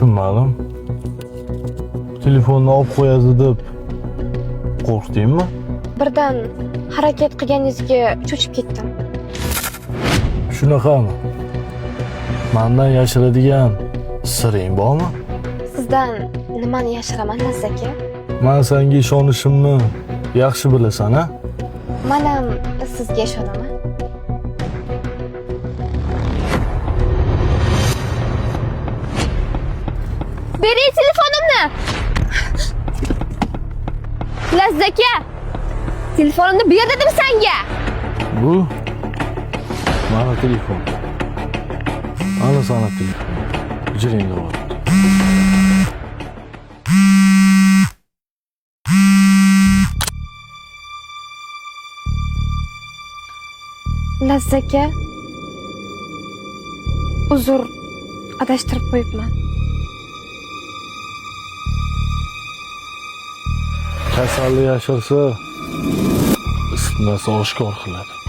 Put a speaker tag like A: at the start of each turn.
A: Tushunmadim. Telefonni olib qo'yadi deb qo'rqdingmi?
B: Birdan harakat qilganingizga cho'chib ketdim.
A: Shunaqami? Mandan yashiradigan siring bormi?
B: Sizdan nimani yashiraman, Lazzat aka?
A: Man senga ishonishimni yaxshi bilasan, a?
B: Man ham sizga ishonaman. Bering telefonimni. Lazzat aka! Telefonimni ber dedim senga.
A: Bu mana telefon. Ana sana telefon. Jiringlayapti.
B: Lazzat aka. Uzr, adashtirib qo'yibman.
A: Kasalni yashirsa, isitmasi oshkor qiladi.